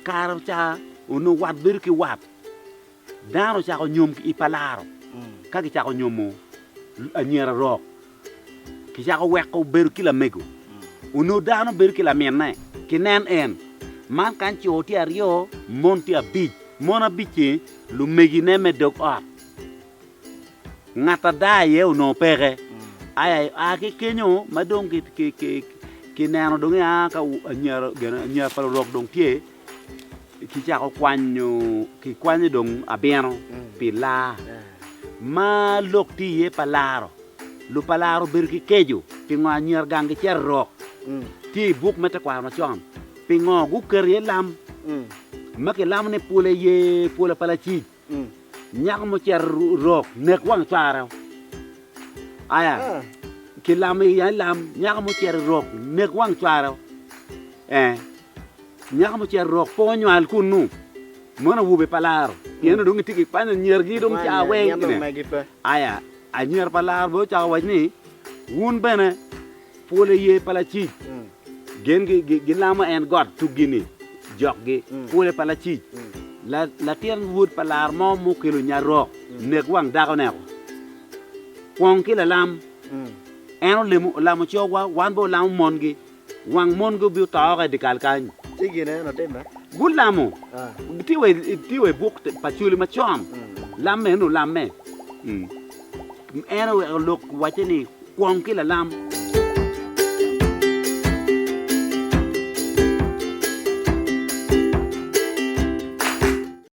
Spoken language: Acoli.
Kare ca onongo wat bedo ki wat. Dano ocako nyom i palaro ka kicako nyomo anyira rok kicako weko bedo ki lamego onongo dano bedo ki laminne kinen en man kany co tye aryo mon tye abic mon abic-ci lumegine me dog ot ngat ada aye onongo peke aya a ki kenyo ma dong kineno dong ea ka anyira pa lurok dong tye Kicako kwanyo kikwanyo dong abino pi laa ma lok tye iye pa laro lupalaro obedo ki keco pingo anyira gang gicito i rok tye i buk me tekwaro macon pingo guketo iye lam ma kilamo ni pwole ye pwola pa lacic nyako mucito i rok nek wang cware aya kilamo iye lam nyako mucito i rok nek wang cware ee. Nyako mucito rok pe onywal kunnu, mono awobe pa laro, pien dong gitye ki kwanyo anyiragi dong ca weng. Aya, anyira pa laro bene ocako waco ni, Wun bene pwole ye pa lacic. Gin gilamo en got tuggi-ni, jokgi, pwole pa lacic. Latin wod pa laro mo mukelo nya rok, nek wang dako-neko. Kwong ki lalam, en olamo cogwa, wan bene olamo mongi. Wang mon gi obino to oko i dyekal kany. Ci gin eno timme? Gulamo. Tye wa tye wa i buk pa Acholi macon. Lamme eno olamme. En oweko lok wacce ni kwong ki lalam.